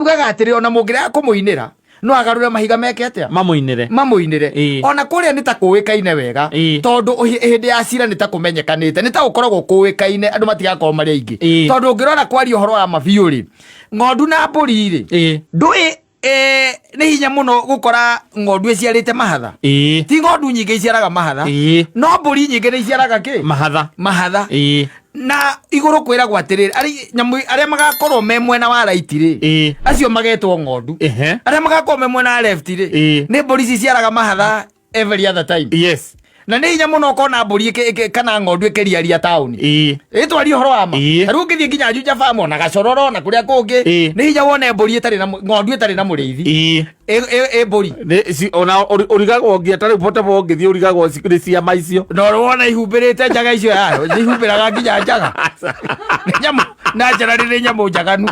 Ugaga atĩrĩ, ona mũngĩrega kũmũinĩra, no agarũre mahiga meke atĩa? Mamũinĩre. Mamũinĩre. Ona kũrĩa nĩ ta kũĩkaine wega, tondũ hĩndĩ ya cira nĩ ta kũmenyekanĩte, nĩ ta gũkoragwo kũĩkaine, andũ matigakorwo marĩ aingĩ. Tondũ ũngĩrora kwaria ũhoro wa mabiũ rĩ, ng'ondu na mbũri rĩ, ndũĩ nĩ hinya mũno gũkora ng'ondu ĩciarĩte mahatha. Ti ng'ondu nyingĩ iciaraga mahatha, no mbũri nyingĩ nĩ iciaraga kĩ? Mahatha. Mahatha. Na igũrũ kwĩragwo atĩrĩrĩ, nyamũ arĩa magakorwo me mwena wa right rĩ, acio magetwo ng'ondu. Arĩa magakorwo me mwena wa left rĩ, nĩ mbũri ici ciaraga mahatha every other time. Na nĩ hinya mũno ũkona mbũri kana ng'ondu ĩkĩriaria taũni. Ĩtwarie ũhoro wa ma. Ta rĩu ũngĩthiĩ nginya Juja Farm ona Gacororo na kũrĩa kũngĩ, nĩ hinya wone mbũri ĩtarĩ na ng'ondu ĩtarĩ na mũrĩithi. Ĩ mbũri. Ona ũrigagwo nginya ta rĩu potable ũngĩthiĩ ũrigagwo nĩ ciama icio. Na wona ihumbĩrĩte njaga icio yayo, ihumbĩraga nginya njaga. Nĩ nyamũ, naturally nĩ nyamũ njaganu.